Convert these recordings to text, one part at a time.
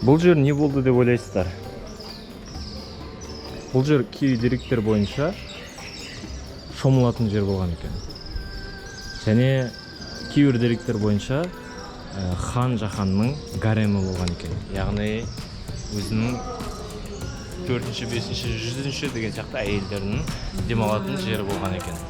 Бұл жер не болды деп ойлайсыздар? Бұл жер кей деректер бойынша шомылатын жер болған екен. Және кейбір деректер бойынша хан Жаһанның гаремі болған екен. Яғни өзінің төртінші, бесінші, 100-ші деген сияқты әйелдерінің демалатын жері болған екен.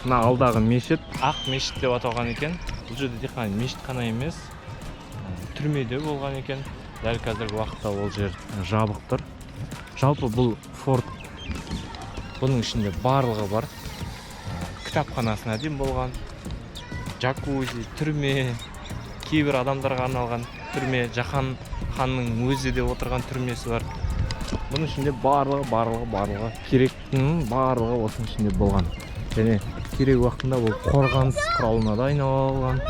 Мына алдағы мешіт Ақ мешіт деп аталған екен. Бұл жерде тек қана мешіт қана емес, түрме де болған екен. Дәл қазіргі уақытта ол жер жабық тұр. Жалпы бұл форт, бұның ішінде барлығы бар. Кітапханасына дейін болған, джакузи, түрме, кейбір адамдарға арналған түрме, Жаһан ханның өзі де отырған түрмесі бар. Бұның ішінде барлығы, барлығы, барлығы, керектінің барлығы осының ішінде болған. Және керек уақытында бұл қорғаныс құралына да айнала алған.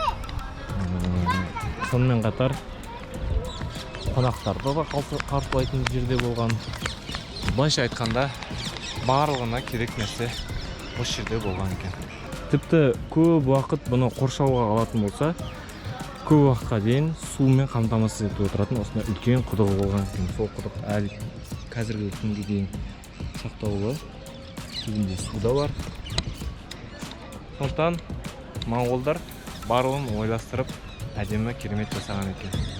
Сонымен қатар қонақтарды да қарсылайтын жерде болған. Былайша айтқанда, барлығына керек нәрсе осы жерде болған екен. Тіпті көп уақыт бұны қоршауға алатын болса, көп уақытқа дейін сумен қамтамасыз етіп отыратын осындай үлкен құдығы болған екен. Сол құдық әлі қазіргі күнге дейін сақтаулы, түбінде су да бар. Сондықтан моңғолдар барлығын ойластырып, әдемі, керемет жасаған екен.